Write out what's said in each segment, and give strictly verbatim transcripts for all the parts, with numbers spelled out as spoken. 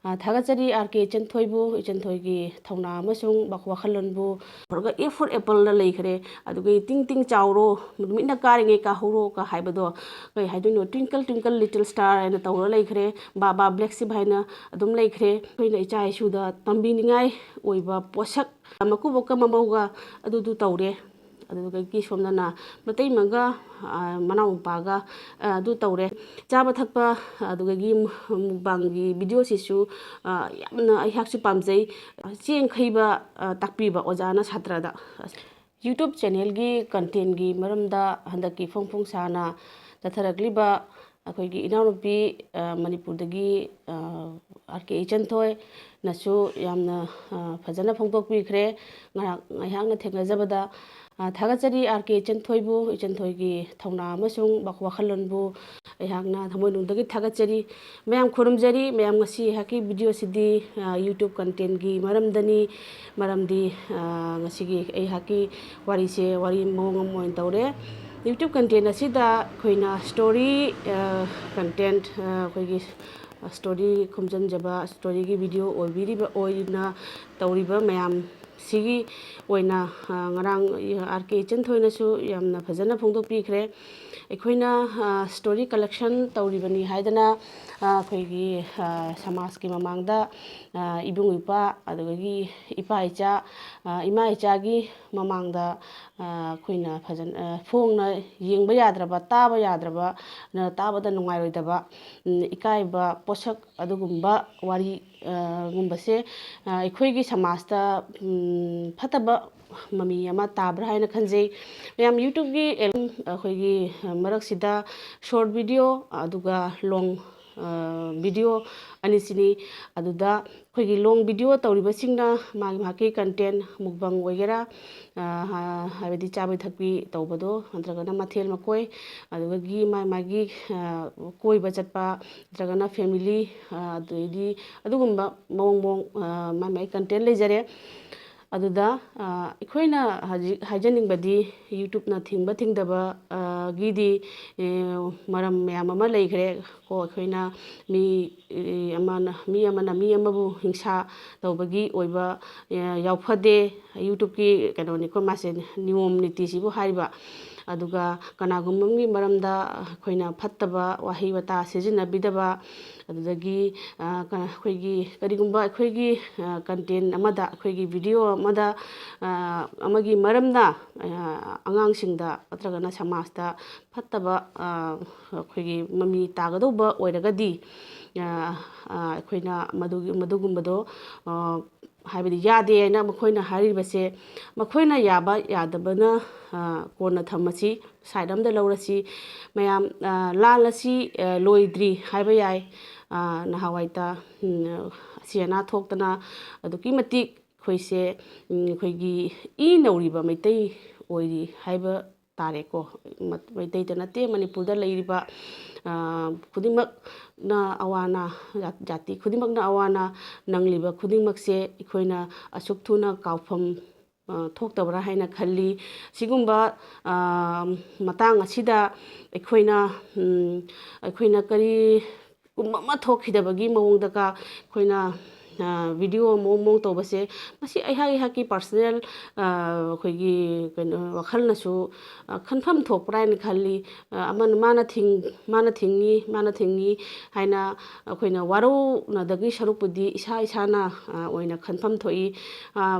ꯑ, ꯊꯥꯒꯠꯆꯔꯤ ꯑꯥꯔ ꯀꯦ ꯏꯆꯟꯊꯣꯏꯕꯨ, ꯏꯆꯟꯊꯣꯏꯒꯤ ꯊꯧꯅꯥ ꯑꯃꯁꯨꯡ ꯋꯥꯈꯜꯂꯣꯟꯕꯨ꯫ ꯇꯧꯔꯒ ꯑꯦ ꯐꯣꯔ ꯑꯦꯄꯜꯗ ꯂꯩꯈ꯭ꯔꯦ, ꯑꯗꯨꯒ ꯇꯤꯡ ꯇꯤꯡ ꯆꯥꯎꯔꯣ, ꯅꯨꯃꯤꯠꯅ ꯀꯥꯔꯤꯉꯩ ꯀꯥꯍꯧꯔꯣ ꯀ ꯍꯥꯏꯕꯗꯣ, ꯀꯩ ꯍꯥꯏꯗꯣꯏꯅꯣ, ꯇ꯭ꯋꯤꯡꯀꯜ ꯇ꯭ꯋꯤꯡꯀꯜ ꯂꯤꯇꯜ ꯁ꯭ꯇꯥꯔ ꯍꯥꯏꯅ ꯇꯧꯔ ꯂꯩꯈ꯭ꯔꯦ, ꯕꯥꯕꯥ ꯕ꯭ꯂꯦꯛ ꯁꯤꯞ ꯍꯥꯏꯅ ꯑꯗꯨꯝ ꯂꯩꯈ꯭ꯔꯦ꯫ ꯑꯩꯈꯣꯏꯅ ꯏꯆꯥ ꯏꯁꯨꯗ ꯇꯝꯕꯤꯅꯤꯡꯉꯥꯏ ꯑꯣꯏꯕ ꯄꯣꯠꯁꯛ, ꯃꯀꯨꯕꯣꯛꯀ ꯃꯃꯧꯒ ꯑꯗꯨꯗꯨ ꯇꯧꯔꯦ꯫ ꯑꯗꯨꯗꯒꯤ ꯁꯣꯝꯗꯅ ꯃꯇꯩꯃꯒ, ꯑ, ꯃꯅꯥꯎꯅꯨꯄꯥꯒ, ꯑ, ꯑꯗꯨ ꯇꯧꯔꯦ꯫ ꯆꯥꯕ ꯊꯛꯄ, ꯑꯗꯨꯗꯒꯤ ꯃꯨꯛꯕꯥꯡꯒꯤ ꯚꯤꯗꯤꯑꯣꯁꯤꯁꯨ, ꯑ, ꯌꯥꯝꯅ ꯑꯩꯍꯥꯛꯁꯨ ꯄꯥꯝꯖꯩ꯫ ꯆꯦꯡ ꯈꯩꯕ, ꯑ, ꯇꯥꯛꯄꯤꯕ ꯑꯣꯖꯥꯅ ꯁꯥꯇ꯭ꯔꯗ꯫ YouTube ꯆꯦꯅꯦꯜꯒꯤ ꯀꯟꯇꯦꯟꯒꯤ ꯃꯔꯝꯗ ꯍꯟꯗꯛꯀꯤ ꯐꯣꯡ ꯐꯣꯡ ꯁꯥꯅ ꯆꯠꯊꯔꯛꯂꯤꯕ ꯑꯩꯈꯣꯏꯒꯤ ꯏꯅꯥꯎꯅꯨꯄꯤ, ꯑ, ꯃꯅꯤꯄꯨꯔꯗꯒꯤ, ꯑ, ꯑꯥꯔ ꯀꯦ ꯏꯆꯟꯊꯣꯏꯅꯁꯨ ꯌꯥꯝꯅ, ꯑ, ꯐꯖꯅ ꯐꯣꯡꯗꯣꯛꯄꯤꯈ꯭ꯔꯦ꯫ ꯉꯥꯏꯍꯥꯛ, ꯉꯥꯏꯍꯥꯛꯅ ꯊꯦꯡꯅꯖꯕꯗ, ꯑ, ꯊꯥꯒꯠꯆꯔꯤ ꯑꯥꯔ ꯀꯦ ꯏꯆꯟꯊꯣꯏꯕꯨ, ꯏꯆꯟꯊꯣꯏꯒꯤ ꯊꯧꯅꯥ ꯑꯃꯁꯨꯡ ꯋꯥꯈꯜꯂꯣꯟꯕꯨ ꯑꯩꯍꯥꯛꯅ ꯊꯃꯣꯏꯅꯨꯡꯗꯒꯤ ꯊꯥꯒꯠꯆꯔꯤ꯫ ꯃꯌꯥꯝ ꯈꯨꯔꯨꯝꯖꯔꯤ꯫ ꯃꯌꯥꯝ ꯉꯁꯤ ꯑꯩꯍꯥꯛꯀꯤ ꯚꯤꯗꯤꯑꯣꯁꯤꯗꯤ, ꯑ, YouTube ꯀꯟꯇꯦꯟꯒꯤ ꯃꯔꯝꯗꯅꯤ꯫ ꯃꯔꯝꯗꯤ, ꯑ, ꯉꯁꯤꯒꯤ ꯑꯩꯍꯥꯛꯀꯤ ꯋꯥꯔꯤꯁꯦ ꯋꯥꯔꯤ ꯃꯑꯣꯡ ꯑꯃ ꯑꯣꯏꯅ ꯇꯧꯔꯦ꯫ YouTube ꯀꯟꯇꯦꯟ ꯑꯁꯤꯗ ꯑꯩꯈꯣꯏꯅ ꯁ꯭ꯇꯣꯔꯤ, ꯑ, ꯀꯟꯇꯦꯟ, ꯑ, ꯑꯩꯈꯣꯏꯒꯤ ꯁ꯭ꯇꯣꯔꯤ ꯈꯣꯝꯖꯤꯟꯖꯕ, ꯁ꯭ꯇꯣꯔꯤꯒꯤ ꯚꯤꯗꯤꯑꯣ ꯑꯣꯏꯕꯤꯔꯤꯕ, ꯑꯣꯏꯅ ꯇꯧꯔꯤꯕ ꯃꯌꯥꯝꯁꯤꯒꯤ ꯑꯣꯏꯅ, ꯑ, ꯉꯔꯥꯡ ꯑꯥꯔ ꯀꯦ ꯏꯆꯟꯊꯣꯏꯅꯁꯨ ꯌꯥꯝꯅ ꯐꯖꯅ ꯐꯣꯡꯗꯣꯛꯄꯤꯈ꯭ꯔꯦ꯫ ꯑꯩꯈꯣꯏꯅ, ꯑ, ꯁ꯭ꯇꯣꯔꯤ ꯀꯂꯦꯛꯁꯟ ꯇꯧꯔꯤꯕꯅꯤ ꯍꯥꯏꯗꯅ, ꯑ, ꯑꯩꯈꯣꯏꯒꯤ, ꯑ, ꯁꯃꯥꯖꯀꯤ ꯃꯃꯥꯡꯗ, ꯑ, ꯏꯕꯨꯡ ꯏꯄ꯭ꯋꯥ, ꯑꯗꯨꯗꯒꯤ ꯏꯄꯥ ꯏꯆꯥ, ꯑ, ꯏꯃꯥ ꯏꯆꯥꯒꯤ ꯃꯃꯥꯡꯗ, ꯑ, ꯑꯩꯈꯣꯏꯅ ꯐꯖꯅ, ꯑ, ꯐꯣꯡꯅ ꯌꯦꯡꯕ ꯌꯥꯗ꯭ꯔꯕ, ꯇꯥꯕ ꯌꯥꯗ꯭ꯔꯕ, ꯅ-, ꯇꯥꯕꯗ ꯅꯨꯡꯉꯥꯏꯔꯣꯏꯗꯕ, ꯎꯝ, ꯏꯀꯥꯏꯕ ꯄꯣꯠꯁꯛ ꯑꯗꯨꯒꯨꯝꯕ ꯋꯥꯔꯤ, ꯑ, ꯒꯨꯝꯕꯁꯦ, ꯑ, ꯑꯩꯈꯣꯏꯒꯤ ꯁꯃꯥꯖꯇ, ꯎꯝ, ꯐꯠꯇꯕ ꯃꯃꯤ ꯑꯃ ꯇꯥꯕ꯭ꯔꯥ ꯍꯥꯏꯅ ꯈꯟꯖꯩ꯫ ꯃꯌꯥꯝ YouTubeꯀꯤ ꯑꯦꯜꯕꯝ, ꯑꯩꯈꯣꯏꯒꯤ ꯃꯔꯛꯁꯤꯗ ꯁꯣꯔꯠ ꯚꯤꯗꯤꯑꯣ ꯑꯗꯨꯒ ꯂꯣꯡ, ꯑ, ꯚꯤꯗꯤꯑꯣ ꯑꯅꯤꯁꯤꯅꯤ꯫ ꯑꯗꯨꯗ ꯑꯩꯈꯣꯏꯒꯤ ꯂꯣꯡ ꯚꯤꯗꯤꯑꯣ ꯇꯧꯔꯤꯕꯁꯤꯡꯅ ꯃꯥꯒꯤ ꯃꯥꯒꯤ ꯀꯟꯇꯦꯟ, ꯃꯨꯛꯕꯪ ꯑꯣꯏꯒꯦꯔꯥ, ꯑ, ꯍꯥ-, ꯍꯥꯏꯕꯗꯤ ꯆꯥꯕꯩ ꯊꯛꯄꯤ ꯇꯧꯕꯗꯣ, ꯅꯠꯇ꯭ꯔꯒꯅ ꯃꯊꯦꯜ ꯃꯀꯣꯏ, ꯑꯗꯨꯗꯒꯤ ꯃꯥꯒꯤ ꯃꯥꯒꯤ, ꯑ, ꯀꯣꯏꯕ ꯆꯠꯄ, ꯅꯠꯇ꯭ꯔꯒꯅ ꯐꯦꯃꯤꯂꯤ, ꯑ, ꯑꯗꯩꯗꯤ ꯑꯗꯨꯒꯨꯝꯕ ꯃꯑꯣꯡ ꯃꯑꯣꯡ, ꯑ, ꯃꯥꯒꯤ ꯃꯥꯒꯤ ꯀꯟꯇꯦꯟ ꯂꯩꯖꯔꯦ꯫ ꯑꯗꯨꯗ ꯑꯩꯈꯣꯏꯅ ꯍꯧꯖꯤꯛ ꯍꯥꯏꯖꯅꯤꯡꯕꯗꯤ, YouTubeꯅ ꯊꯤꯡꯕ ꯊꯤꯡꯗꯕꯒꯤꯗꯤ ꯃꯔꯝ ꯃꯌꯥꯝ ꯑꯃ ꯂꯩꯈ꯭ꯔꯦ ꯀꯣ꯫ ꯑꯩꯈꯣꯏꯅ ꯃꯤ ꯑꯃꯅ ꯃꯤ ꯑꯃꯅ ꯃꯤ ꯑꯃꯕꯨ ꯍꯤꯡꯁꯥ ꯇꯧꯕꯒꯤ ꯑꯣꯏꯕ ꯌꯥꯎꯐꯗꯦ꯫ YouTubeꯀꯤ ꯀꯩꯅꯣꯅꯤꯀꯣ, ꯃꯥꯁꯦ ꯅꯤꯌꯣꯝ ꯅꯤꯇꯤꯁꯤꯕꯨ ꯍꯥꯏꯔꯤꯕ꯫ ꯑꯗꯨꯒ ꯀꯅꯥꯒꯨꯝꯕ ꯑꯃꯒꯤ ꯃꯔꯝꯗ ꯑꯩꯈꯣꯏꯅ ꯐꯠꯇꯕ ꯋꯥꯍꯩ ꯋꯥꯇꯥ ꯁꯤꯖꯤꯟꯅꯕꯤꯗꯕ, ꯑꯗꯨꯗꯒꯤ ꯑꯩꯈꯣꯏꯒꯤ ꯀꯔꯤꯒꯨꯝꯕ ꯑꯩꯈꯣꯏꯒꯤ content ꯑꯃꯗ, ꯑꯩꯈꯣꯏꯒꯤ video ꯑꯃꯗ ꯑꯃꯒꯤ ꯃꯔꯝꯅ ꯑꯉꯥꯡꯁꯤꯡꯗ ꯅꯠꯇ꯭ꯔꯒꯅ ꯁꯃꯥꯖꯇ ꯐꯠꯇꯕ ꯑꯩꯈꯣꯏꯒꯤ ꯃꯃꯤ ꯇꯥꯒꯗꯧꯕ ꯑꯣꯏꯔꯒꯗꯤ, ꯑꯩꯈꯣꯏꯅ ꯃꯗꯨꯒꯤ ꯃꯗꯨꯒꯨꯝꯕꯗꯣ ꯍꯥꯏꯕꯗꯤ ꯌꯥꯗꯦ ꯍꯥꯏꯅ ꯃꯈꯣꯏꯅ ꯍꯥꯏꯔꯤꯕꯁꯦ, ꯃꯈꯣꯏꯅ ꯌꯥꯕ ꯌꯥꯗꯕꯅ ꯀꯣꯟꯅ ꯊꯝꯃꯁꯤ, side ꯑꯃꯗ ꯂꯧꯔꯁꯤ꯫ ꯃꯌꯥꯝ, ꯂꯥꯜ ꯑꯁꯤ ꯂꯣꯏꯗ꯭ꯔꯤ ꯍꯥꯏꯕ ꯌꯥꯏ꯫ ꯅꯍꯥꯟꯋꯥꯏꯗ ꯑꯁꯤ ꯑꯅꯥ ꯊꯣꯛꯇꯅ ꯑꯗꯨꯛꯀꯤ ꯃꯇꯤꯛ ꯑꯩꯈꯣꯏꯁꯦ, ꯑꯩꯈꯣꯏꯒꯤ ꯏ ꯅꯧꯔꯤꯕ ꯃꯩꯇꯩ ꯑꯣꯏꯔꯤ ꯍꯥꯏꯕ ꯇꯥꯔꯦꯀꯣ꯫ ꯃꯩꯇꯩꯗ ꯅꯠꯇꯦ, ꯃꯅꯤꯄꯨꯔꯗ ꯂꯩꯔꯤꯕ ꯈꯨꯗꯤꯡꯃꯛꯅ ꯑꯋꯥ ꯑꯅꯥ, ꯖꯥꯇꯤ ꯈꯨꯗꯤꯡꯃꯛꯅ ꯑꯋꯥ ꯑꯅꯥ ꯅꯪꯂꯤꯕ ꯈꯨꯗꯤꯡꯃꯛꯁꯦ ꯑꯩꯈꯣꯏꯅ ꯑꯁꯨꯛ ꯊꯨꯅ ꯀꯥꯎꯐꯝ ꯊꯣꯛꯇꯕ꯭ꯔꯥ ꯍꯥꯏꯅ ꯈꯜꯂꯤ꯫ ꯁꯤꯒꯨꯝꯕ ꯃꯇꯥꯡ ꯑꯁꯤꯗ ꯑꯩꯈꯣꯏꯅ, ꯑꯩꯈꯣꯏꯅ ꯀꯔꯤꯒꯨꯝꯕ ꯑꯃ ꯊꯣꯛꯈꯤꯗꯕꯒꯤ ꯃꯑꯣꯡꯗꯒ ꯑꯩꯈꯣꯏꯅ video ꯃꯑꯣꯡ ꯃꯑꯣꯡ ꯇꯧꯕꯁꯦ, ꯃꯁꯤ ꯑꯩꯍꯥꯛ ꯑꯩꯍꯥꯛꯀꯤ personal ꯑꯩꯈꯣꯏꯒꯤ ꯀꯩꯅꯣ ꯋꯥꯈꯜꯅꯁꯨ ꯈꯟꯐꯝ ꯊꯣꯛꯄ꯭ꯔꯥ ꯍꯥꯏꯅ ꯈꯜꯂꯤ꯫ ꯑꯃꯅ ꯃꯥꯅ ꯊꯤꯡ-, ꯃꯥꯅ ꯊꯤꯡꯉꯤ, ꯃꯥꯅ ꯊꯤꯡꯉꯤ ꯍꯥꯏꯅ ꯑꯩꯈꯣꯏꯅ ꯋꯥꯔꯧꯅꯗꯒꯤ ꯁꯔꯨꯛꯄꯨꯗꯤ ꯏꯁꯥ ꯏꯁꯥꯅ ꯑꯣꯏꯅ ꯈꯟꯐꯝ ꯊꯣꯛꯏ꯫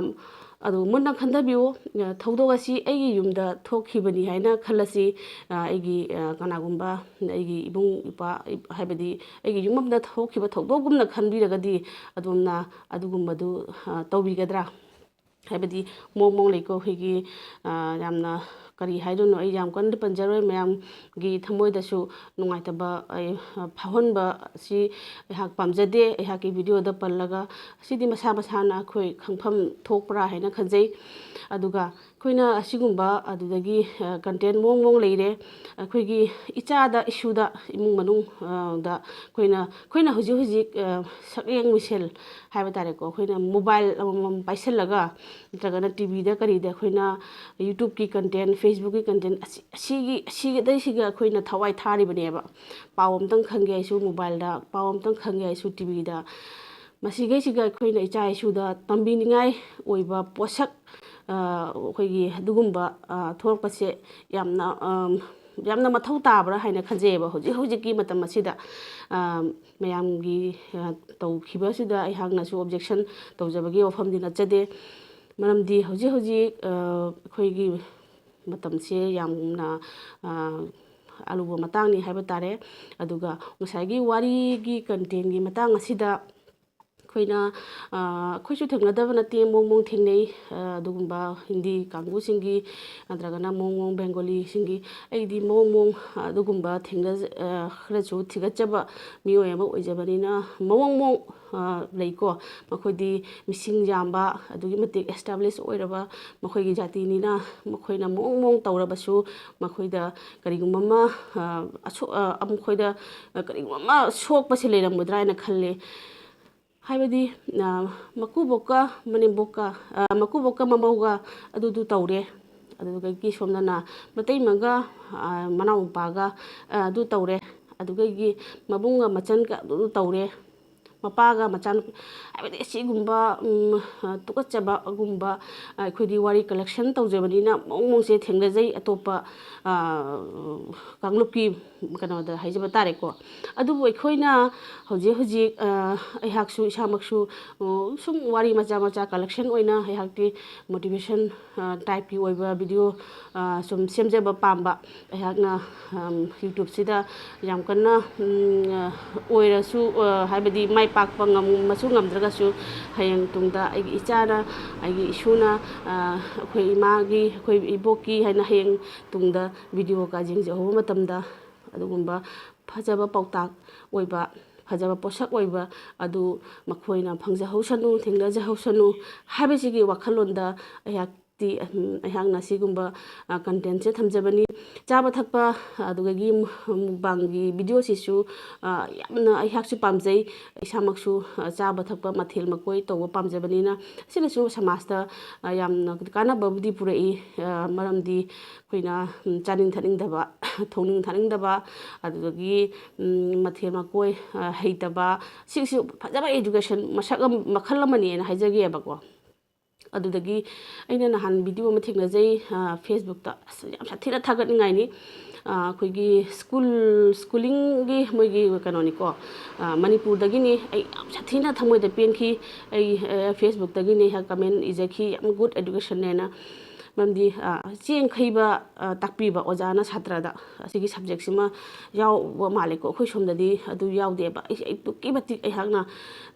ꯑꯗꯨ ꯃꯨꯟꯅ ꯈꯟꯊꯕꯤꯌꯨ꯫ ꯊꯧꯗꯣꯛ ꯑꯁꯤ ꯑꯩꯒꯤ ꯌꯨꯝꯗ ꯊꯣꯛꯈꯤꯕꯅꯤ ꯍꯥꯏꯅ ꯈꯜꯂꯁꯤ꯫ ꯑꯩꯒꯤ ꯀꯅꯥꯒꯨꯝꯕ ꯑꯩꯒꯤ ꯏꯕꯨꯡ ꯏꯄ꯭ꯋꯥ, ꯍꯥꯏꯕꯗꯤ ꯑꯩꯒꯤ ꯌꯨꯝ ꯑꯃꯗ ꯊꯣꯛꯈꯤꯕ ꯊꯧꯗꯣꯛꯒꯨꯝꯅ ꯈꯟꯕꯤꯔꯒꯗꯤ ꯑꯗꯣꯝꯅ ꯑꯗꯨꯒꯨꯝꯕꯗꯨ ꯇꯧꯕꯤꯒꯗ꯭ꯔꯥ? ꯍꯥꯏꯕꯗꯤ ꯃꯑꯣꯡ ꯃꯑꯣꯡ ꯂꯩꯀꯣ, ꯑꯩꯈꯣꯏꯒꯤ ꯌꯥꯝꯅ ꯀꯔꯤ ꯍꯥꯏꯗꯣꯏꯅꯣ, ꯑꯩ ꯌꯥꯝ ꯀꯟꯅꯗꯤ ꯄꯟꯖꯔꯣꯏ꯫ ꯃꯌꯥꯝꯒꯤ ꯊꯃꯣꯏꯗꯁꯨ ꯅꯨꯡꯉꯥꯏꯇꯕ ꯑꯩ, ꯑ, ꯐꯥꯎꯍꯟꯕ ꯑꯁꯤ ꯑꯩꯍꯥꯛ ꯄꯥꯝꯖꯗꯦ꯫ ꯑꯩꯍꯥꯛꯀꯤ videoꯗ ꯄꯜꯂꯒ ꯑꯁꯤꯗꯤ ꯃꯁꯥ ꯃꯁꯥꯅ ꯑꯩꯈꯣꯏ ꯈꯪꯐꯝ ꯊꯣꯛꯄ꯭ꯔꯥ ꯍꯥꯏꯅ ꯈꯟꯖꯩ꯫ ꯑꯗꯨꯒ ꯑꯩꯈꯣꯏꯅ ꯑꯁꯤꯒꯨꯝꯕ ꯑꯗꯨꯗꯒꯤ, ꯑ, content ꯃꯑꯣꯡ ꯃꯑꯣꯡ ꯂꯩꯔꯦ꯫ ꯑꯩꯈꯣꯏꯒꯤ ꯏꯆꯥꯗ, ꯏꯁꯨꯗ, ꯏꯃꯨꯡ ꯃꯅꯨꯡ, ꯑ, ꯗ ꯑꯩꯈꯣꯏꯅ, ꯑꯩꯈꯣꯏꯅ ꯍꯧꯖꯤꯛ ꯍꯧꯖꯤꯛ, ꯑ, ꯁꯛꯌꯦꯡ ꯃꯤꯡꯁꯦꯜ ꯍꯥꯏꯕ ꯇꯥꯔꯦꯀꯣ, ꯑꯩꯈꯣꯏꯅ mobile ꯑꯃꯃꯝ ꯄꯥꯏꯁꯤꯜꯂꯒ ꯅꯠꯇ꯭ꯔꯒꯅ TVꯗ ꯀꯔꯤꯗ ꯑꯩꯈꯣꯏꯅ YouTubeꯀꯤ content, Facebookꯀꯤ content ꯑꯁꯤ, ꯑꯁꯤꯒꯤ, ꯑꯁꯤꯒꯗꯩꯁꯤꯒ ꯑꯩꯈꯣꯏꯅ ꯊꯋꯥꯏ ꯊꯥꯔꯤꯕꯅꯦꯕ꯫ ꯄꯥꯎ ꯑꯝꯇꯪ ꯈꯪꯒꯦ ꯍꯥꯏꯁꯨ mobileꯗ, ꯄꯥꯎ ꯑꯝꯇꯪ ꯈꯪꯒꯦ ꯍꯥꯏꯁꯨ TVꯗ꯫ ꯃꯁꯤꯈꯩꯁꯤꯒ ꯑꯩꯈꯣꯏꯅ ꯏꯆꯥ ꯏꯁꯨꯗ ꯇꯝꯕꯤꯅꯤꯡꯉꯥꯏ ꯑꯣꯏꯕ ꯄꯣꯠꯁꯛ, ꯑ, ꯑꯩꯈꯣꯏꯒꯤ ꯑꯗꯨꯒꯨꯝꯕ, ꯑ, ꯊꯣꯛꯂꯛꯄꯁꯦ ꯌꯥꯝꯅ, ꯑꯝ, ꯌꯥꯝꯅ ꯃꯊꯧ ꯇꯥꯕ꯭ꯔꯥ ꯍꯥꯏꯅ ꯈꯟꯖꯩꯌꯦꯕ ꯍꯧꯖꯤꯛ ꯍꯧꯖꯤꯛꯀꯤ ꯃꯇꯝ ꯑꯁꯤꯗ꯫ ꯑ, ꯃꯌꯥꯝꯒꯤ, ꯑ, ꯇꯧꯈꯤꯕꯁꯤꯗ ꯑꯩꯍꯥꯛꯅꯁꯨ objection ꯇꯧꯖꯕꯒꯤ ꯋꯥꯐꯝꯗꯤ ꯅꯠꯆꯗꯦ꯫ ꯃꯔꯝꯗꯤ ꯍꯧꯖꯤꯛ ꯍꯧꯖꯤꯛ, ꯑ, ꯑꯩꯈꯣꯏꯒꯤ ꯃꯇꯝꯁꯦ ꯌꯥꯝꯅ, ꯑ, ꯑꯔꯨꯕ ꯃꯇꯥꯡꯅꯤ ꯍꯥꯏꯕ ꯇꯥꯔꯦ꯫ ꯑꯗꯨꯒ ꯉꯁꯥꯏꯒꯤ ꯋꯥꯔꯤꯒꯤ contentꯀꯤ ꯃꯇꯥꯡ ꯑꯁꯤꯗ ꯑꯩꯈꯣꯏꯅ, ꯑ, ꯑꯩꯈꯣꯏꯁꯨ ꯊꯦꯡꯅꯗꯕ ꯅꯠꯇꯦ, ꯃꯑꯣꯡ ꯃꯑꯣꯡ ꯊꯦꯡꯅꯩ꯫ ꯑ, ꯑꯗꯨꯒꯨꯝꯕ ꯍꯤꯟꯗꯤ ꯀꯥꯡꯕꯨꯁꯤꯡꯒꯤ ꯅꯠꯇ꯭ꯔꯒꯅ ꯃꯑꯣꯡ ꯃꯑꯣꯡ ꯕꯦꯡꯒꯣꯂꯤꯁꯤꯡꯒꯤ, ꯑꯩꯗꯤ ꯃꯑꯣꯡ ꯃꯑꯣꯡ ꯑꯗꯨꯒꯨꯝꯕ ꯊꯦꯡꯅꯖ-, ꯑ, ꯈꯔꯁꯨ ꯊꯤꯒꯠꯆꯕ ꯃꯤꯑꯣꯏ ꯑꯃ ꯑꯣꯏꯖꯕꯅꯤꯅ, ꯃꯑꯣꯡ ꯃꯑꯣꯡ, ꯑ, ꯂꯩꯀꯣ꯫ ꯃꯈꯣꯏꯗꯤ ꯃꯤꯁꯤꯡ ꯌꯥꯝꯕ, ꯑꯗꯨꯛꯀꯤ ꯃꯇꯤꯛ establish ꯑꯣꯏꯔꯕ ꯃꯈꯣꯏꯒꯤ ꯖꯥꯇꯤꯅꯤꯅ, ꯃꯈꯣꯏꯅ ꯃꯑꯣꯡ ꯃꯑꯣꯡ ꯇꯧꯔꯕꯁꯨ, ꯃꯈꯣꯏꯗ ꯀꯔꯤꯒꯨꯝꯕ ꯑꯃ, ꯑ, ꯑꯁꯣ-, ꯑ, ꯃꯈꯣꯏꯗ ꯀꯔꯤꯒꯨꯝꯕ ꯑꯃ ꯁꯣꯛꯄꯁꯦ ꯂꯩꯔꯝꯒꯗ꯭ꯔꯥ ꯍꯥꯏꯅ ꯈꯜꯂꯦ꯫ ꯍꯥꯏꯕꯗꯤ, ꯑ, ꯃꯀꯨꯕꯣꯛꯀ ꯃꯅꯦꯝꯕꯣꯛꯀ, ꯑ, ꯃꯀꯨꯕꯣꯛꯀ ꯃꯃꯧꯒ ꯑꯗꯨꯗꯨ ꯇꯧꯔꯦ꯫ ꯑꯗꯨꯗꯒꯤ ꯁꯣꯝꯗꯅ ꯃꯇꯩꯃꯒ, ꯑ, ꯃꯅꯥꯎꯅꯨꯄꯥꯒ, ꯑ, ꯑꯗꯨ ꯇꯧꯔꯦ꯫ ꯑꯗꯨꯗꯒꯤ ꯃꯕꯨꯡꯒ ꯃꯆꯟꯒ ꯑꯗꯨꯗꯨ ꯇꯧꯔꯦ꯫ ꯃꯄꯥꯒ ꯃꯆꯥꯅꯨꯄꯤ, ꯍꯥꯏꯕꯗꯤ ꯑꯁꯤꯒꯨꯝꯕ, ꯎꯝ, ꯑ, ꯇꯨꯀꯠꯆꯕꯒꯨꯝꯕ, ꯑ, ꯑꯩꯈꯣꯏꯗꯤ ꯋꯥꯔꯤ collection ꯇꯧꯖꯕꯅꯤꯅ ꯃꯑꯣꯡ ꯃꯑꯣꯡꯁꯦ ꯊꯦꯡꯅꯖꯩ꯫ ꯑꯇꯣꯞꯄ, ꯑ, ꯀꯥꯡꯂꯨꯞꯀꯤ ꯀꯩꯅꯣꯗ ꯍꯥꯏꯖꯕ ꯇꯥꯔꯦꯀꯣ꯫ ꯑꯗꯨꯕꯨ ꯑꯩꯈꯣꯏꯅ ꯍꯧꯖꯤꯛ ꯍꯧꯖꯤꯛ, ꯑ, ꯑꯩꯍꯥꯛꯁꯨ ꯏꯁꯥꯃꯛꯁꯨ, ꯑ, ꯁꯨꯝ ꯋꯥꯔꯤ ꯃꯆꯥ ꯃꯆꯥ collection ꯑꯣꯏꯅ ꯑꯩꯍꯥꯛꯇꯤ motivation, ꯑ, typeꯀꯤ ꯑꯣꯏꯕ video, ꯑ, ꯁꯨꯝ ꯁꯦꯝꯖꯕ ꯄꯥꯝꯕ꯫ ꯑꯩꯍꯥꯛꯅ, ꯑꯝ, YouTubeꯁꯤꯗ ꯌꯥꯝ ꯀꯟꯅ, ꯎꯝ, ꯑ, ꯑꯣꯏꯔꯁꯨ, ꯑ, ꯍꯥꯏꯕꯗꯤ ꯃꯥꯏ ꯇꯥꯛꯄ ꯉꯝꯃꯁꯨ ꯉꯝꯗ꯭ꯔꯒꯁꯨ, ꯍꯌꯦꯡ ꯇꯨꯡꯗ ꯑꯩꯒꯤ ꯏꯆꯥꯅ, ꯑꯩꯒꯤ ꯏꯁꯨꯅ, ꯑ, ꯑꯩꯈꯣꯏ ꯏꯃꯥꯒꯤ, ꯑꯩꯈꯣꯏ ꯏꯕꯣꯛꯀꯤ ꯍꯥꯏꯅ ꯍꯌꯦꯡ ꯇꯨꯡꯗ video ꯀꯥꯁꯦ ꯌꯦꯡꯖꯍꯧꯕ ꯃꯇꯝꯗ ꯑꯗꯨꯒꯨꯝꯕ ꯐꯖꯕ ꯄꯥꯎꯇꯥꯛ ꯑꯣꯏꯕ, ꯐꯖꯕ ꯄꯣꯠꯁꯛ ꯑꯣꯏꯕ ꯑꯗꯨ ꯃꯈꯣꯏꯅ ꯐꯪꯖꯍꯧꯁꯅꯨ, ꯊꯦꯡꯅꯖꯍꯧꯁꯅꯨ ꯍꯥꯏꯕꯁꯤꯒꯤ ꯋꯥꯈꯜꯂꯣꯟꯗ ꯑꯩꯍꯥꯛꯇꯤ, ꯎꯝ, ꯑꯩꯍꯥꯛꯅ ꯁꯤꯒꯨꯝꯕ, ꯑ, content ꯁꯦ ꯊꯝꯖꯕꯅꯤ꯫ ꯆꯥꯕ ꯊꯛꯄ, ꯑꯗꯨꯗꯒꯤ mukbang ꯒꯤ video ꯁꯤꯁꯨ, ꯑ, ꯌꯥꯝꯅ ꯑꯩꯍꯥꯛꯁꯨ ꯄꯥꯝꯖꯩ, ꯏꯁꯥꯃꯛꯁꯨ, ꯑ, ꯆꯥꯕ ꯊꯛꯄ ꯃꯊꯦꯜ ꯃꯀꯣꯏ ꯇꯧꯕ ꯄꯥꯝꯖꯕꯅꯤꯅ꯫ ꯑꯁꯤꯅꯁꯨ ꯁꯃꯥꯖꯇ, ꯑ, ꯌꯥꯝꯅ ꯀꯥꯟꯅꯕꯕꯨꯗꯤ ꯄꯨꯔꯛꯏ, ꯑ, ꯃꯔꯝꯗꯤ ꯑꯩꯈꯣꯏꯅ, ꯎꯝ, ꯆꯥꯅꯤꯡ ꯊꯛꯅꯤꯡꯗꯕ, ꯊꯣꯡꯅꯤꯡ ꯊꯥꯛꯅꯤꯡꯗꯕ, ꯑꯗꯨꯗꯒꯤ, ꯎꯝ, ꯃꯊꯦꯜ ꯃꯀꯣꯏ, ꯑ, ꯍꯩꯇꯕ, ꯁꯤꯒꯤꯁꯨ ꯐꯖꯕ education ꯃꯁꯛ ꯑꯃ, ꯃꯈꯜ ꯑꯃꯅꯦꯅ ꯍꯥꯏꯖꯒꯦꯕꯀꯣ꯫ ꯑꯗꯨꯗꯒꯤ ꯑꯩꯅ ꯅꯍꯥꯟ video ꯑꯃ ꯊꯦꯡꯅꯖꯩ, ꯑ, Facebook ꯇ꯫ ꯑꯁ, ꯌꯥꯝ ꯁꯥꯊꯤꯅ ꯊꯥꯒꯠꯅꯤꯡꯉꯥꯏꯅꯤ꯫ ꯑ, ꯑꯩꯈꯣꯏꯒꯤ school, schooling ꯒꯤ ꯃꯣꯏꯒꯤ ꯀꯩꯅꯣꯅꯤꯀꯣ, ꯑ, ꯃꯅꯤꯄꯨꯔꯗꯒꯤꯅꯤ꯫ ꯑꯩ ꯌꯥꯝ ꯁꯥꯊꯤꯅ ꯊꯃꯣꯏꯗ ꯄꯦꯟꯈꯤ꯫ ꯑꯩ, ꯑ, Facebook ꯇꯒꯤꯅꯤ ꯑꯩꯍꯥꯛ comment ꯏꯖꯈꯤ, ꯌꯥꯝ good education ꯅꯦꯅ꯫ ꯃꯔꯝꯗꯤ, ꯑ, ꯆꯦꯡ ꯈꯩꯕ, ꯑ, ꯇꯥꯛꯄꯤꯕ ꯑꯣꯖꯥꯅ ꯁꯥꯇ꯭ꯔꯗ ꯑꯁꯤꯒꯤ subject ꯁꯤꯃ ꯌꯥꯎꯕ ꯃꯥꯜꯂꯦꯀꯣ꯫ ꯑꯩꯈꯣꯏ ꯁꯣꯝꯗꯗꯤ ꯑꯗꯨ ꯌꯥꯎꯗꯦꯕ꯫ ꯑꯩ, ꯑꯩ ꯑꯗꯨꯛꯀꯤ ꯃꯇꯤꯛ ꯑꯩꯍꯥꯛꯅ,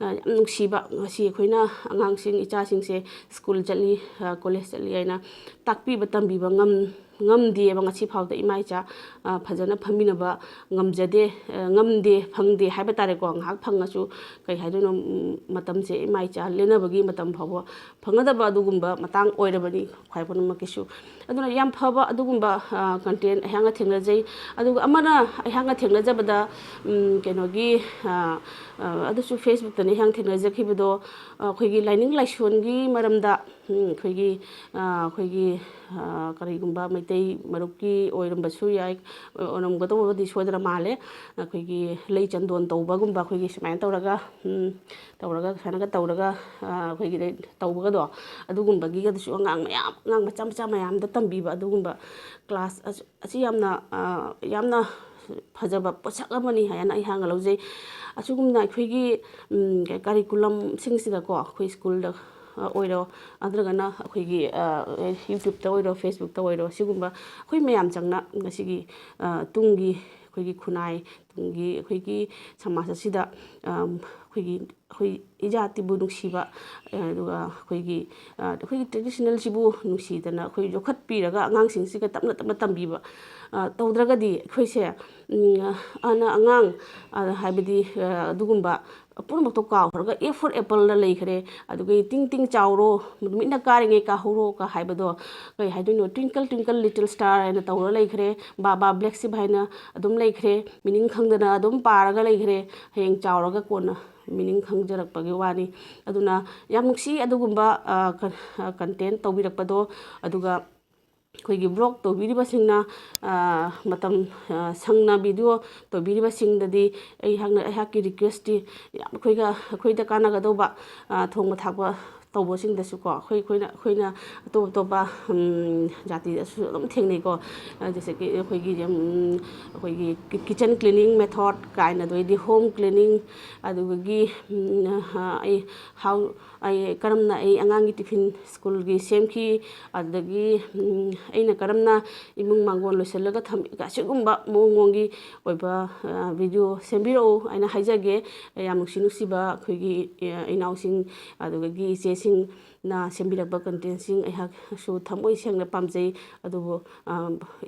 ꯑ, ꯌꯥꯝ ꯅꯨꯡꯁꯤꯕ, ꯉꯁꯤ ꯑꯩꯈꯣꯏꯅ ꯑꯉꯥꯡꯁꯤꯡ, ꯏꯆꯥꯁꯤꯡꯁꯦ school ꯆꯠꯂꯤ, ꯑ, college ꯆꯠꯂꯤ ꯍꯥꯏꯅ ꯇꯥꯛꯄꯤꯕ ꯇꯝꯕꯤꯕ ꯉꯝ-, ꯉꯝꯗꯦꯕ꯫ ꯉꯁꯤ ꯐꯥꯎꯗ ꯏꯃꯥ ꯏꯆꯥ, ꯑ, ꯐꯖꯅ ꯐꯝꯃꯤꯟꯅꯕ ꯉꯝꯖꯗꯦ, ꯑ, ꯉꯝꯗꯦ, ꯐꯪꯗꯦ ꯍꯥꯏꯕ ꯇꯥꯔꯦꯀꯣ꯫ ꯉꯥꯏꯍꯥꯛ ꯐꯪꯉꯁꯨ ꯀꯩ ꯍꯥꯏꯗꯣꯏꯅꯣ, ꯎꯝ, ꯃꯇꯝꯁꯦ ꯏꯃꯥ ꯏꯆꯥ ꯂꯦꯟꯅꯕꯒꯤ ꯃꯇꯝ ꯐꯥꯎꯕ ꯐꯪꯒꯗꯕ ꯑꯗꯨꯒꯨꯝꯕ ꯃꯇꯥꯡ ꯑꯣꯏꯔꯕꯅꯤ ꯈ꯭ꯋꯥꯏ ꯄꯨꯝꯅꯃꯛꯀꯤꯁꯨ꯫ ꯑꯗꯨꯅ ꯌꯥꯝ ꯐꯕ ꯑꯗꯨꯒꯨꯝꯕ, ꯑ, content ꯑꯩꯍꯥꯛꯅ ꯊꯦꯡꯅꯖꯩ꯫ ꯑꯗꯨꯒ ꯑꯃꯅ ꯑꯩꯍꯥꯛꯅ ꯊꯦꯡꯅꯖꯕꯗ, ꯎꯝ, ꯀꯩꯅꯣꯒꯤ, ꯑ, ꯑ, ꯑꯗꯨꯁꯨ Facebook ꯇꯅꯤ ꯑꯩꯍꯥꯛꯅ ꯊꯦꯡꯅꯖꯈꯤꯕꯗꯣ, ꯑ, ꯑꯩꯈꯣꯏꯒꯤ ꯂꯥꯏꯅꯤꯡ ꯂꯥꯏꯁꯣꯟꯒꯤ ꯃꯔꯝꯗ, ꯎꯝ, ꯑꯩꯈꯣꯏꯒꯤ, ꯑ, ꯑꯩꯈꯣꯏꯒꯤ, ꯑ, ꯀꯔꯤꯒꯨꯝꯕ ꯃꯩꯇꯩ ꯃꯔꯨꯞꯀꯤ ꯑꯣꯏꯔꯝꯕꯁꯨ ꯌꯥꯏ, ꯑꯣꯏꯔꯝꯒꯗꯧꯕꯗꯤ ꯁꯣꯏꯗꯅ ꯃꯥꯜꯂꯦ꯫ ꯑꯩꯈꯣꯏꯒꯤ ꯂꯩ ꯆꯟꯗꯣꯟ ꯇꯧꯕꯒꯨꯝꯕ, ꯑꯩꯈꯣꯏꯒꯤ ꯁꯨꯃꯥꯏꯅ ꯇꯧꯔꯒ, ꯎꯝ, ꯇꯧꯔꯒ, ꯁꯨꯃꯥꯏꯅꯒ ꯇꯧꯔꯒ, ꯑ, ꯑꯩꯈꯣꯏꯒꯤ ꯇꯧꯕꯒꯗꯣ, ꯑꯗꯨꯒꯨꯝꯕꯒꯤꯒꯗꯨꯁꯨ ꯑꯉꯥꯡ ꯃꯌꯥꯝ, ꯑꯉꯥꯡ ꯃꯆꯥ ꯃꯆꯥ ꯃꯌꯥꯝꯗ ꯇꯝꯕꯤꯕ ꯑꯗꯨꯒꯨꯝꯕ class ꯑꯁ-, ꯑꯁꯤ ꯌꯥꯝꯅ, ꯑ, ꯌꯥꯝꯅ ꯐꯖꯕ ꯄꯣꯠꯁꯛ ꯑꯃꯅꯤ ꯍꯥꯏꯅ ꯑꯩꯍꯥꯛꯅ ꯂꯧꯖꯩ꯫ ꯑꯁꯤꯒꯨꯝꯅ ꯑꯩꯈꯣꯏꯒꯤ, ꯎꯝ, curriculum ꯁꯤꯡꯁꯤꯗꯀꯣ, ꯑꯩꯈꯣꯏ school ꯗ, ꯑ, ꯑꯣꯏꯔꯣ, ꯅꯠꯇ꯭ꯔꯒꯅ ꯑꯩꯈꯣꯏꯒꯤ, ꯑ, YouTube ꯇ ꯑꯣꯏꯔꯣ, Facebook ꯇ ꯑꯣꯏꯔꯣ, ꯁꯤꯒꯨꯝꯕ ꯑꯩꯈꯣꯏ ꯃꯌꯥꯝ ꯆꯪꯅ ꯉꯁꯤꯒꯤ, ꯑ, ꯇꯨꯡꯒꯤ ꯑꯩꯈꯣꯏꯒꯤ ꯈꯨꯟꯅꯥꯏ ꯇꯨꯡꯒꯤ ꯑꯩꯈꯣꯏꯒꯤ ꯁꯃꯥꯖ ꯑꯁꯤꯗ, ꯑꯩꯈꯣꯏꯒꯤ, ꯑꯩꯈꯣꯏ ꯏꯖꯥꯇꯤꯕꯨ ꯅꯨꯡꯁꯤꯕ, ꯑꯗꯨꯒ ꯑꯩꯈꯣꯏꯒꯤ, ꯑꯩꯈꯣꯏꯒꯤ traditionalꯁꯤꯕꯨ ꯅꯨꯡꯁꯤꯗꯅ ꯑꯩꯈꯣꯏ ꯌꯣꯛꯈꯠꯄꯤꯔꯒ ꯑꯉꯥꯡꯁꯤꯡꯁꯤꯒ ꯇꯞꯅ ꯇꯞꯅ ꯇꯝꯕꯤꯕ ꯇꯧꯗ꯭ꯔꯒꯗꯤ ꯑꯩꯈꯣꯏꯁꯦ, ꯑꯅ ꯑꯉꯥꯡ, ꯍꯥꯏꯕꯗꯤ ꯑꯗꯨꯒꯨꯝꯕ ꯄꯨꯝꯅꯃꯛꯇꯣ ꯀꯥꯎꯈ꯭ꯔꯒ "A for appleꯗ ꯂꯩꯈ꯭ꯔꯦ", ꯑꯗꯨꯒ "ꯇꯤꯡ ꯇꯤꯡ ꯆꯥꯎꯔꯣ, ꯅꯨꯃꯤꯠꯅ ꯀꯥꯔꯤꯉꯩ ꯀꯥꯍꯧꯔꯣ" ꯀ ꯍꯥꯏꯕꯗꯣ, ꯀꯩ ꯍꯥꯏꯗꯣꯏꯅꯣ, "Twinkle twinkle little star" ꯍꯥꯏꯅ ꯇꯧꯔ ꯂꯩꯈ꯭ꯔꯦ, "ꯕꯥ ꯕꯥ black sheep" ꯍꯥꯏꯅ ꯑꯗꯨꯝ ꯂꯩꯈ꯭ꯔꯦ, meaning ꯈꯪꯗꯅ ꯑꯗꯨꯝ ꯄꯥꯔꯒ ꯂꯩꯈ꯭ꯔꯦ꯫ ꯍꯌꯦꯡ ꯆꯥꯎꯔꯒ ꯀꯣꯟꯅ meaning ꯈꯪꯖꯔꯛꯄꯒꯤ ꯋꯥꯅꯤ꯫ ꯑꯗꯨꯅ ꯌꯥꯝ ꯅꯨꯡꯁꯤ ꯑꯗꯨꯒꯨꯝꯕ content ꯇꯧꯕꯤꯔꯛꯄꯗꯣ꯫ ꯑꯗꯨꯒ ꯑꯩꯈꯣꯏꯒꯤ vlog ꯇꯧꯕꯤꯔꯤꯕꯁꯤꯡꯅ, ꯃꯇꯝ ꯁꯪꯅ video ꯇꯧꯕꯤꯔꯤꯕꯁꯤꯡꯗꯗꯤ ꯑꯩꯍꯥꯛꯅ, ꯑꯩꯍꯥꯛꯀꯤ requestꯇꯤ, ꯌꯥꯝ ꯑꯩꯈꯣꯏꯒ, ꯑꯩꯈꯣꯏꯗ ꯀꯥꯟꯅꯒꯗꯧꯕ ꯊꯣꯡꯕ ꯊꯥꯛꯄ ꯇꯧꯕꯁꯤꯡꯗꯁꯨꯀꯣ, ꯑꯩꯈꯣꯏ, ꯑꯩꯈꯣꯏꯅ, ꯑꯩꯈꯣꯏꯅ ꯑꯇꯣꯞ ꯑꯇꯣꯞꯄ ꯖꯥꯇꯤꯗꯁꯨ ꯑꯗꯨꯝ ꯊꯦꯡꯅꯩꯀꯣ꯫ ꯖꯩꯁꯦ ꯀꯤ ꯑꯩꯈꯣꯏꯒꯤ, ꯑꯩꯈꯣꯏꯒꯤ kitchen cleaning method ꯀꯥꯏꯅ, ꯑꯗꯩꯗꯤ home cleaning, ꯑꯗꯨꯗꯒꯤ ꯑꯩ how ꯑꯩ ꯀꯔꯝꯅ ꯑꯩ ꯑꯉꯥꯡꯒꯤ tiffin schoolꯒꯤ ꯁꯦꯝꯈꯤ, ꯑꯗꯨꯗꯒꯤ ꯑꯩꯅ ꯀꯔꯝꯅ ꯏꯃꯨꯡ ꯃꯥꯡꯒꯣꯜ ꯂꯣꯏꯁꯤꯜꯂꯒ ꯊꯝꯃꯤ, ꯑꯁꯤꯒꯨꯝꯕ ꯃꯑꯣꯡ ꯃꯑꯣꯡꯒꯤ ꯑꯣꯏꯕ video ꯁꯦꯝꯕꯤꯔꯛꯎ ꯍꯥꯏꯅ ꯍꯥꯏꯖꯒꯦ꯫ ꯌꯥꯝ ꯅꯨꯡꯁꯤ ꯅꯨꯡꯁꯤꯕ ꯑꯩꯈꯣꯏꯒꯤ ꯏꯅꯥꯎꯁꯤꯡ, ꯑꯗꯨꯗꯒꯤ ꯏꯆꯦꯁꯤꯡꯅ ꯁꯦꯝꯕꯤꯔꯛꯄ contentꯁꯤꯡ ꯑꯩꯍꯥꯛꯁꯨ ꯊꯃꯣꯏ ꯁꯦꯡꯅ ꯄꯥꯝꯖꯩ꯫ ꯑꯗꯨꯕꯨ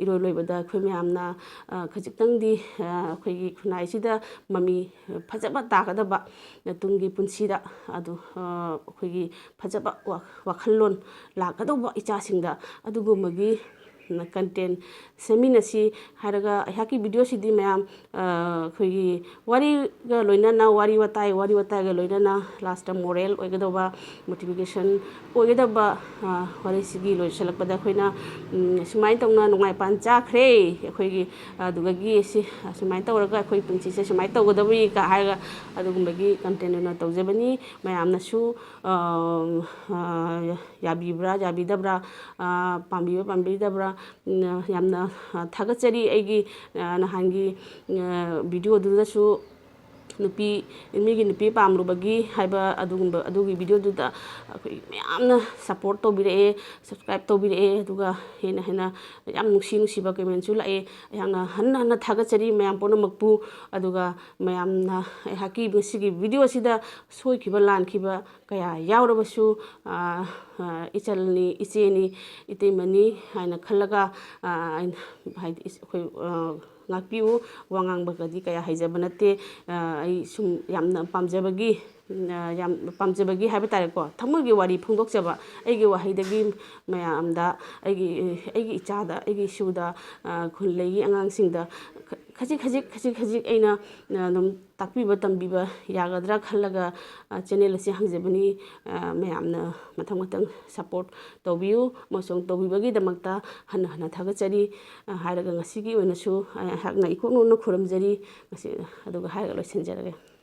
ꯏꯔꯣꯏ ꯂꯣꯏꯕꯗ ꯑꯩꯈꯣꯏ ꯃꯌꯥꯝꯅ ꯈꯖꯤꯛꯇꯪꯗꯤ ꯑꯩꯈꯣꯏꯒꯤ ꯈꯨꯟꯅꯥꯏꯁꯤꯗ ꯃꯃꯤ ꯐꯖꯕ ꯇꯥꯒꯗꯕ, ꯇꯨꯡꯒꯤ ꯄꯨꯟꯁꯤꯗ ꯑꯗꯨ ꯑꯩꯈꯣꯏꯒꯤ ꯐꯖꯕ ꯋꯥꯈꯜꯂꯣꯟ ꯂꯥꯛꯀꯗꯧꯕ ꯏꯆꯥꯁꯤꯡꯗ ꯑꯗꯨꯒꯨꯝꯕꯒꯤ content ꯁꯦꯝꯃꯤꯟꯅꯁꯤ ꯍꯥꯏꯔꯒ, ꯑꯩꯍꯥꯛꯀꯤ videoꯁꯤꯗꯤ ꯃꯌꯥꯝ ꯑꯩꯈꯣꯏꯒꯤ ꯋꯥꯔꯤꯒ ꯂꯣꯏꯅꯅ, ꯋꯥꯔꯤ ꯋꯥꯇꯥꯏ, ꯋꯥꯔꯤ ꯋꯥꯇꯥꯏꯒ ꯂꯣꯏꯅꯅ lastꯇ moral ꯑꯣꯏꯒꯗꯧꯕ, motivation ꯑꯣꯏꯒꯗꯕ ꯋꯥꯔꯤꯁꯤꯒꯤ ꯂꯣꯏꯁꯤꯜꯂꯛꯄꯗ ꯑꯩꯈꯣꯏꯅ ꯁꯨꯃꯥꯏꯅ ꯇꯧꯅ ꯅꯨꯡꯉꯥꯏ ꯄꯥꯟ ꯆꯥꯈ꯭ꯔꯦ ꯑꯩꯈꯣꯏꯒꯤ, ꯑꯗꯨꯗꯒꯤ ꯁꯤ ꯁꯨꯃꯥꯏꯅ ꯇꯧꯔꯒ ꯑꯩꯈꯣꯏ ꯄꯨꯟꯁꯤꯁꯦ ꯁꯨꯃꯥꯏꯅ ꯇꯧꯒꯗꯕꯅꯤ ꯀ ꯍꯥꯏꯔꯒ ꯑꯗꯨꯒꯨꯝꯕꯒꯤ content ꯑꯣꯏꯅ ꯇꯧꯖꯕꯅꯤ꯫ ꯃꯌꯥꯝꯅꯁꯨ ꯌꯥꯕꯤꯕ꯭ꯔꯥ ꯌꯥꯕꯤꯗꯕ꯭ꯔꯥ, ꯄꯥꯝꯕꯤꯕ ꯄꯥꯝꯕꯤꯗꯕ꯭ꯔꯥ, ꯌꯥꯝꯅ ꯊꯥꯒꯠꯆꯔꯤ꯫ ꯑꯩꯒꯤ ꯅꯍꯥꯟꯒꯤ videoꯗꯨꯗꯁꯨ ꯅꯨꯄꯤ, ꯃꯤꯒꯤ ꯅꯨꯄꯤ ꯄꯥꯝꯂꯨꯕꯒꯤ ꯍꯥꯏꯕ ꯑꯗꯨꯒꯨꯝꯕ, ꯑꯗꯨꯒꯤ videoꯗꯨꯗ ꯑꯩꯈꯣꯏ ꯃꯌꯥꯝꯅ support ꯇꯧꯕꯤꯔꯛꯑꯦ, subscribe ꯇꯧꯕꯤꯔꯛꯑꯦ, ꯑꯗꯨꯒ ꯍꯦꯟꯅ ꯍꯦꯟꯅ ꯌꯥꯝ ꯅꯨꯡꯁꯤ ꯅꯨꯡꯁꯤꯕ commentꯁꯨ ꯂꯥꯛꯑꯦ꯫ ꯑꯩꯍꯥꯛꯅ ꯍꯟꯅ ꯍꯟꯅ ꯊꯥꯒꯠꯆꯔꯤ ꯃꯌꯥꯝ ꯄꯨꯝꯅꯃꯛꯄꯨ꯫ ꯑꯗꯨꯒ ꯃꯌꯥꯝꯅ ꯑꯩꯍꯥꯛꯀꯤ ꯉꯁꯤꯒꯤ video ꯑꯁꯤꯗ ꯁꯣꯏꯈꯤꯕ ꯂꯥꯟꯈꯤꯕ ꯀꯌꯥ ꯌꯥꯎꯔꯕꯁꯨ, ꯑ, ꯑ, ꯏꯆꯜꯅꯤ, ꯏꯆꯦꯅꯤ, ꯏꯇꯩꯃꯅꯤ ꯍꯥꯏꯅ ꯈꯜꯂꯒ, ꯑ, ꯑꯩꯅ, ꯍꯥꯏꯗꯤ, ꯏꯁ-, ꯑꯩꯈꯣꯏ, ꯑ, ꯉꯥꯛꯄꯤꯌꯨ꯫ ꯋꯥ ꯉꯥꯡꯕꯒꯗꯤ ꯀꯌꯥ ꯍꯩꯖꯕ ꯅꯠꯇꯦ꯫ ꯑ, ꯑꯩ ꯁꯨꯝ ꯌꯥꯝꯅ ꯄꯥꯝꯖꯕꯒꯤ, ꯑ, ꯌꯥꯝ ꯄꯥꯝꯖꯕꯒꯤ ꯍꯥꯏꯕ ꯇꯥꯔꯦꯀꯣ, ꯊꯃꯣꯏꯒꯤ ꯋꯥꯔꯤ ꯐꯣꯡꯗꯣꯛꯆꯕ, ꯑꯩꯒꯤ ꯋꯥꯍꯩꯗꯒꯤ ꯃꯌꯥꯝꯗ, ꯑꯩꯒꯤ, ꯑꯩꯒꯤ ꯏꯆꯥꯗ, ꯑꯩꯒꯤ ꯏꯁꯨꯗ, ꯑ, ꯈꯨꯜꯂꯩꯒꯤ ꯑꯉꯥꯡꯁꯤꯡꯗ ꯈ-, ꯈꯖꯤꯛ ꯈꯖꯤꯛ, ꯈꯖꯤꯛ ꯈꯖꯤꯛ ꯑꯩꯅ, ꯑ, ꯑꯗꯨꯝ ꯇꯥꯛꯄꯤꯕ ꯇꯝꯕꯤꯕ ꯌꯥꯒꯗ꯭ꯔꯥ ꯈꯜꯂꯒ, ꯑ, channel ꯑꯁꯤ ꯍꯥꯡꯖꯕꯅꯤ꯫ ꯑ, ꯃꯌꯥꯝꯅ ꯃꯊꯪ ꯃꯊꯪ support ꯇꯧꯕꯤꯌꯨ ꯑꯃꯁꯨꯡ ꯇꯧꯕꯤꯕꯒꯤꯗꯃꯛꯇ ꯍꯟꯅ ꯍꯟꯅ ꯊꯥꯒꯠꯆꯔꯤ, ꯑ, ꯍꯥꯏꯔꯒ ꯉꯁꯤꯒꯤ ꯑꯣꯏꯅꯁꯨ ꯑꯩꯍꯥꯛꯅ ꯏꯀꯣꯛ ꯅꯣꯟꯅ ꯈꯨꯔꯨꯝꯖꯔꯤ꯫ ꯉꯁꯤ, ꯑꯗꯨꯒ ꯍꯥꯏꯔꯒ ꯂꯣꯏꯁꯤꯟꯖꯔꯒꯦ꯫